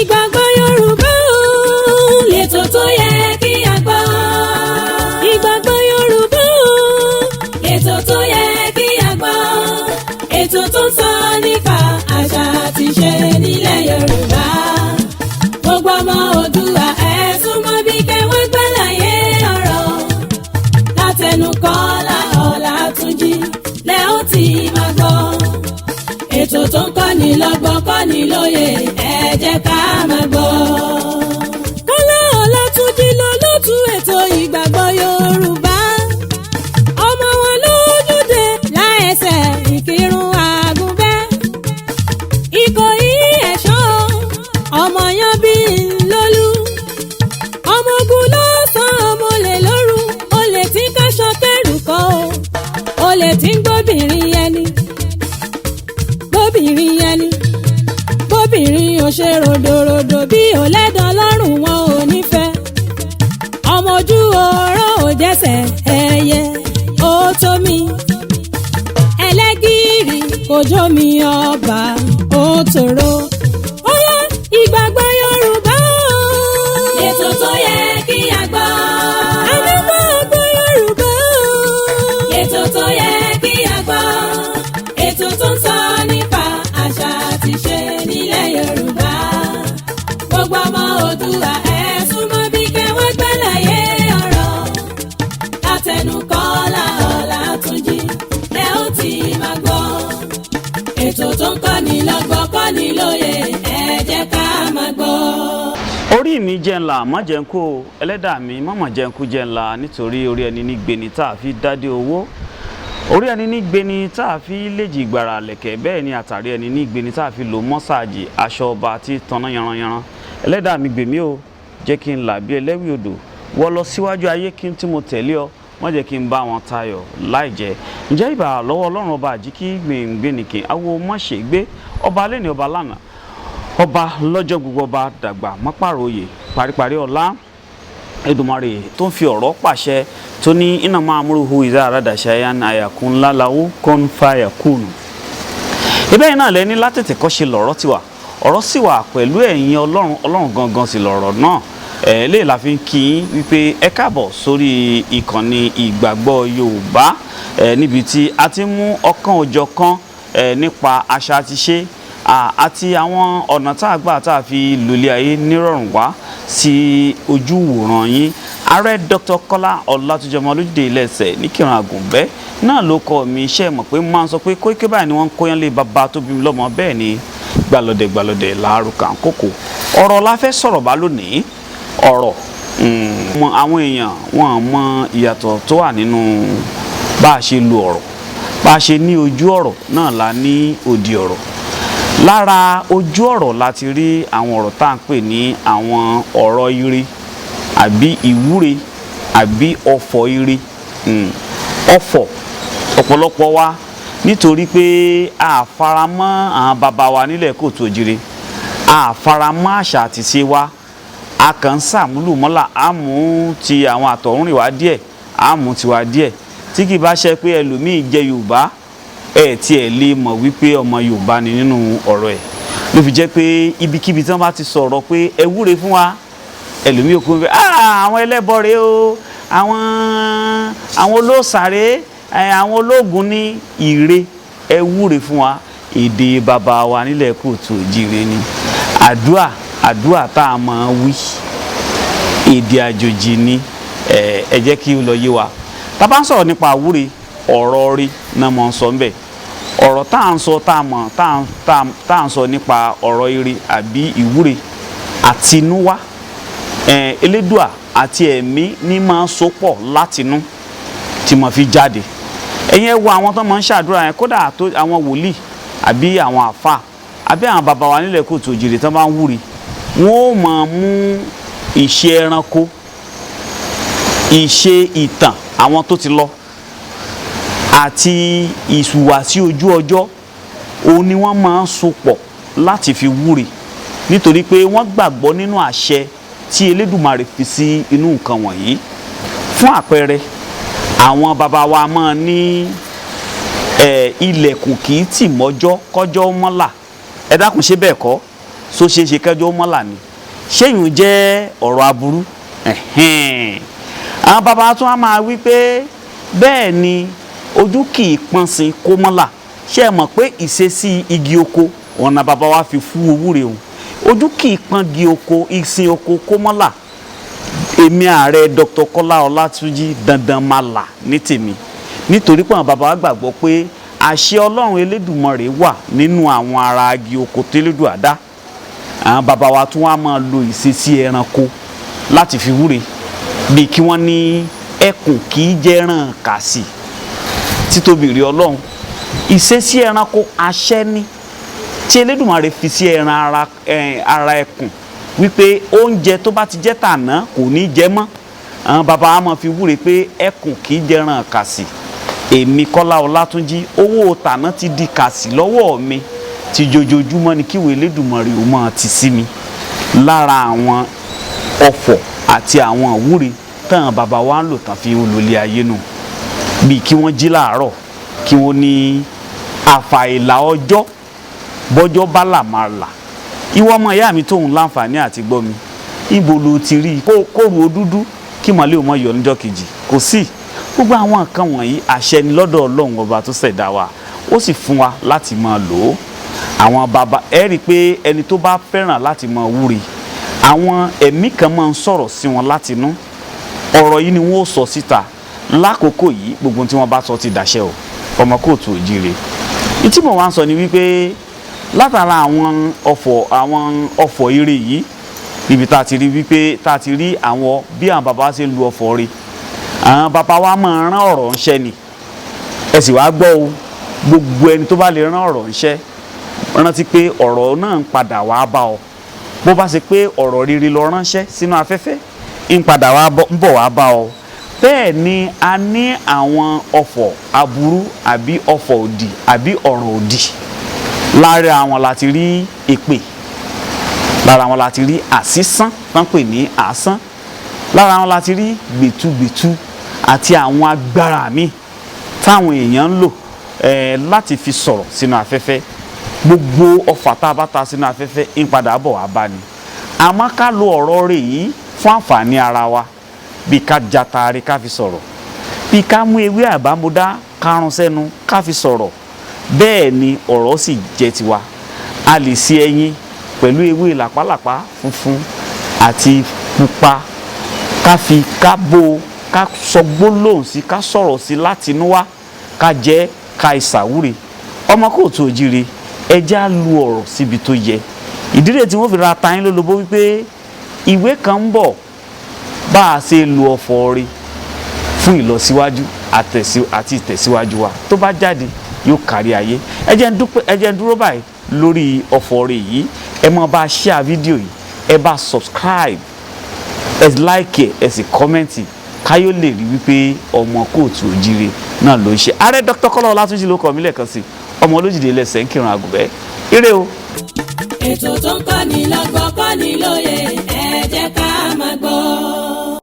Ìgbàgbọ́ Yorùbá o, lẹ́tọ̀ tó yẹ kí a gbọ́. Ìgbàgbọ́ Yorùbá o, lẹ́tọ̀ tó yẹ kí a gbọ́. Ètò tó ń sọ nípa àṣà àti ìṣe nílẹ̀ Yorùbá. Gbogbo ọmọ Oòduà, ẹ súnmọ́ bí kẹwàá gbàlàyé ọ̀rọ̀. Látẹnu Kọ́lá Ọlátúnjí lẹ́ ó ti máa gbọ́. Ètò tó ń kọ́ni lọ́gbọ́n, kọ́ni lóye, ẹ jẹ́ ká máa gbọ́. Kọ́lá Ọlátúnjí lolótú ètò Ìgbàgbọ́ Yorùbá. Ọmọ wọn lójúde láẹsẹ̀ Ìkírun Àgùnbẹ́. Ìkòyí ẹ̀ṣọ́, ọmọ yan bí ńlọ́lú. Ọmọ ogun ló sàn, ọmọ olè lóru, olè tí ń káṣọ kẹrù kọ́ o. Olè tí ń gbóbìnrin ẹni, gbóbìnrin ẹni, bóbìnrin ò ṣe ròdòròdò bí òlẹ́dàn lọ́rùn, wọn ò nífẹ̀ẹ́. Ọmọ ojú ọ̀rọ̀ ò jẹ́sẹ̀ ẹyẹ ó tó mi. Ẹlẹ́gìrì kò jó mi, ọba ó tòrò. Ó yá, Ìgbàgbọ́ Yorùbá o. Ètò tó yẹ kí a gbọ́. Àdúgbò Yorùbá o. Ètò tó yẹ kí a gbọ́. Ètò tó ń sọ nípa àṣà àti ìṣe nílẹ̀ Yorùbá. Gbogbo ọmọ Oòduà, ẹ súnmọ́ bí kẹwàá gbàlàyé ọ̀rọ̀. Látẹnu Kọ́lá Ọlátúnjí lẹ́ ó ti máa gbọ́. Ètò tó ń kọ́ni lọ́gbọ́n, kọ́ni lóye, ẹ jẹ́ ká máa gbọ́. Orí mi jẹ́ ńlá, má jẹ́ ń kú o. Ẹlẹ́dàá mi, má mà jẹ́ ń kú, jẹ́ ńlá, nítorí orí ẹni ní gbeni tá a fi dádé owó, orí ẹni ní gbeni tá a fi léjì gbàrà lẹ̀kẹ̀, bẹ́ẹ̀ ni àtàrí ẹni ní gbeni tá a fi lò mọ́sáàjì aṣọ ọba àti tanná yanranyanran. Ẹlẹ́dàá mi, gbèmí o, jẹ́ kí n là bí ẹlẹ́wì odò wọ́ lọ síwájú ayé, kí n tí mo tẹ̀lé ọ, wọ́n jẹ́ kí n bá wọn tayọ̀ láì jẹ́. Ǹjẹ́ ìbà lọ́wọ́ Ọlọ́run ọba àjíkí gbèǹgbènìkè awo mọ́ṣẹ́ gbé ọba lẹ́ni, ọba lánàá, ọba lọ́jọ́ gbogbo, ọba dàgbà mọ́pàròyè, paríparí ọlá, Èdùmàrè tó ń fi ọ̀rọ̀ pàṣẹ, tó ní iná máa múruhu ìdá àràdàṣà yá ní àyàkún ńláláwó kún fàyà kùnù. Ibẹ̀ yìí náà lẹ́ni látètè kọ́ ṣe lọ̀rọ̀ tiwa, ọ̀rọ̀ sì wà pẹ̀lú ẹ̀yin Ọlọ́run, Ọlọ́run gangan sì lọ̀rọ̀ náà. Ẹ̀ lè la fi ń kí yín wípé ẹ káàbọ̀ sórí ìkànnì Ìgbàgbọ́ Yorùbá ẹ̀, níbi tí a ti mú ọ̀kan òjọ̀kan ẹ̀ nípa àṣà àti ṣe àti àwọn ọ̀nà tá a gbà tá a fi lòlẹ̀ ayé nírọ̀rùn wá sí ojú wòran yín. Ààrẹ Dr. Kọ́lá Ọlátúnjí ọmọ Olójúde Ilẹ̀ṣẹ̀ nìkìrun Àgùnbẹ́ náà ló kọ́ mi. Iṣẹ́ mọ̀ pé máa ń sọ pé kóíké báyìí ni wọ́n ń kóyán lé bàbá tó bí mi lọ́mọ, bẹ́ẹ̀ ni gbàlọ́dẹ̀ gbàlọ́dẹ̀ làárùkà kókò. Ọ̀rọ̀ la fẹ́ sọ̀rọ̀ bá lónìí. Ọ̀rọ̀, àwọn èèyàn wọn mọ ìyàtọ̀ tó wà nínú bá a ṣe lu ọ̀rọ̀. Bá a ṣe ní ojú ọ̀rọ̀ náà la ní òdì ọ̀rọ̀. Lára ojú ọ̀rọ̀ la ti rí àwọn ọ̀rọ̀ tá à ń pè ní àwọn ọ̀rọ̀ ire àbí ìwúre àbí ọ̀fọ̀ ire. Ọ̀fọ̀ ọ̀pọ̀lọpọ̀ wa, nítorí pé a faramọ́ àwọn bàbá wa nílẹ̀ kóòtù òjìrè, a faramọ́ àṣà àti ìṣe wa, a kàn ń sàmúlùmọ́là, á mú ti àwọn àtọ̀húnrìn wá díẹ̀, á mú tiwa díẹ̀, tí kì bá ṣe pé ẹlòmíì jẹ́ Yorùbá, ẹ tiẹ̀ lè mọ̀ wípé ọmọ Yorùbá ni nínú ọ̀rọ̀ ẹ̀. Ló fi jẹ́ pé ibikíbi tí wọ́n bá ti sọ̀rọ̀ pé ẹ wúre fún wa, ẹlòmíì kò ń fẹ́ àwọn ẹlẹ́bọ rèé o, àwọn olóòṣà rèé, àwọn ológun ní ire, ẹ wúre fún wa. Èdè bàbá wa nílẹ̀ kóòtù òjìrè ni àdúà. Àdúà tá a máa wí, èdè àjòjì ni. Ẹ jẹ́ kí ó lọ yé wa. Tá a bá ń sọ̀rọ̀ nípa àwúre, ọ̀rọ̀ rí náà mọ̀ ń sọ ńbẹ̀. Ọ̀rọ̀ tá à ń sọ, tá a mọ̀, tá à ń sọ nípa ọ̀rọ̀ ire àbí ìwúre àtinúwá, Elédùà àti ẹ̀mí ní máa ń so pọ̀ látinú tí mo fi jáde. Ẹ̀yin ẹ wo àwọn tó máa ń ṣàdúrà yẹn, kódà tó àwọn wòlíì àbí àwọn àfà àbí àwọn bàbá wa nílẹ̀ kóòtù òjìrè tó bá ń wúre, wọ́n ó máa mú ìṣe ẹranko, ìṣe ìtàn àwọn tó ti lọ àti ìhùwàsí ojú ọjọ́, òun ni wọ́n máa ń so pọ̀ láti fi wúre, nítorí pé wọ́n gbàgbọ́ nínú àṣẹ tí Elédùmarè fi sí inú nǹkan wọ̀nyí. Fún àpẹẹrẹ, àwọn bàbá wa máa ní ilẹ̀kùn kì í tì mọ́jọ́ kọ́jọ́ mọ́là. Ẹ dákun, ṣé bẹ́ẹ̀ kọ́? So ṣeé ṣe kẹjọ mọ́là ni? Ṣéyìn jẹ́ ọ̀rọ̀ aburú? Ẹ̀hẹ́n. Àwọn bàbá tún á máa wí pé bẹ́ẹ̀ ni, ojú kì í pọ́n sí kó mọ́là. Ṣé ẹ mọ̀ pé ìṣesí igi oko ọ̀nà bàbá wa fi fún owúre òun, ojú kì í pọ́n gi oko, ìsìn oko kó mọ́là. Èmi ààrẹ Dr. Kọ́lá Ọlátúnjí, dandan máa là ní tèmi, nítorí pé àwọn bàbá wa gbàgbọ́ pé àṣẹ Ọlọ́run Elédùmarè wà nínú àwọn ara igi oko tẹ́lẹ̀dùn àdá. Àwọn bàbá wa tún wá máa lo ìṣesí ẹranko láti fi wúre, bíi kí wọ́n ní ẹkùn kì í jẹran kàsì, títóbi rí Ọlọ́run. Ìṣesí ẹranko, àṣẹ ni tí Elédùmarè fi sí ẹran ara, ara ẹkùn wípé oúnjẹ tó bá ti jẹ́ tàná kò ní jẹ mọ́. Àwọn bàbá wa máa fi wúre pé ẹkùn kì í jẹran kàsì. Èmi Kọ́lá Ọlátúnjí, owó tàná ti di kàsì lọ́wọ́ mi, ti jojoojúmọ́ ni kíwèé Elédùmarè ó máa ti sí mi lára. Àwọn ọ̀fọ̀ àti àwọn ìwúre tán bàbá wa ń lò tán fi ń lólé ayé nù, bíi kí wọ́n jí láàárọ̀, kí wọ́n ní àfàìlà ọjọ́, bọ́jọ́ bá là máa là. Ìwọ ọmọ ìyá mi tóun láǹfààní àti gbọ́ mi, ibo ló ti rí i kóru ó dúdú kí mọ̀lẹ́ ò mọ̀ yọ níjọ́ kejì? Kò sí. Gbogbo àwọn nǹkan wọ̀nyí, àṣẹ ni lọ́dọ̀ Ọlọ́run Ọba tó ṣẹ̀dá wa, ó sì fún wa láti máa lò ó. Àwọn bàbá, ẹ rí i pé ẹni tó bá fẹ́ràn láti máa wúre, àwọn ẹ̀mí kan máa ń sọ̀rọ̀ sí wọn látinú. Ọ̀rọ̀ yìí ni wọ́n ó sọ síta lákòókò yìí. Gbogbo tí wọ́n bá sọ ti dàṣẹ o. Ọmọ kóòtù òjìire, ìtí mò ń wá sọ ni wípé látara àwọn ọ̀fọ̀ ire yìí, níbi tá a ti rí wípé tá a ti rí àwọn bí àwọn bàbá ṣe ń lu ọ̀fọ̀ ire, àwọn bàbá wa máa rán ọ̀rọ̀ ńṣẹ́ ni. Ẹ sì wá gbọ́ o, gbogbo ẹni tó bá lè rán ọ̀rọ̀ ńṣẹ́, rántí pé ọ̀rọ̀ náà ń padà wá bá ọ. Bó bá ṣe pé ọ̀rọ̀ rere lọ ránṣẹ́ sínú afẹ́fẹ́, ń padà wá ń bọ̀ wá bá ọ. Bẹ́ẹ̀ ni a ní àwọn ọ̀fọ̀ aburú àbí ọ̀fọ̀ òdì àbí ọ̀rọ̀ òdì. Lára àwọn láti rí èpè, lára àwọn láti rí àsísán tán pè ní àásán, lára àwọn láti rí gbẹ̀tugbẹ̀tu àti àwọn agbára míì táwọn èèyàn ń lò láti fi sọ̀rọ̀ sínú afẹ́fẹ́. Gbogbo ọfà tá a bá ta sínú afẹ́fẹ́, ń padà bọ̀ wá bá ni. Àmọ́ ká lo ọ̀rọ̀ rẹ̀ yìí fún àǹfààní ara wa, bí ká jataare ká fi sọ̀rọ̀, bí ká mú ewé àbámúdá kárun sẹ́nu ká fi sọ̀rọ̀, bẹ́ẹ̀ ni ọ̀rọ̀ sì jẹ́ tiwa. A lè ṣe ẹyin pẹ̀lú ewé làpálàpá funfun àti pupa, ká fi ká bó, ká sọ gbólóhùn sí, ká sọ̀rọ̀ sí látinú wá, ká jẹ́ ká ìsàwúre. Ọmọ kóòtù òjìire, ẹjẹ́ á lu ọ̀rọ̀ síbi tó yẹ. Ìdílé tí wọ́n fi ra tayín lólobó wípé ìwé kan ń bọ̀, bá a ṣe lu ọ̀fọ̀ rí fún ìlọsíwájú àti ìtẹ̀síwájú wa. Tó bá jáde, yóò kárí ayé. Ẹ jẹ́ n dúró báyìí lórí ọ̀fọ̀ rẹ̀ yìí. Ẹ máa bá a share fídíò yìí, ẹ bá subscribe, ẹ like, ẹ sì comment, káyọ̀ lè rí wípé ọmọ kóòtù òjìire náà ló ń ṣe. Ààrẹ Dr. Kọ́lá Ọlátúnjí ló kọ́ mi lẹ́ẹ̀kan sí, ọmọ olójìdé lẹ́sẹ̀ ń kírun àgùnbẹ́. Ire o. Ètò tó ń kọ́ni lọ́gbọ́n, kọ́ni lóye, ẹ jẹ́ ká máa gbọ́.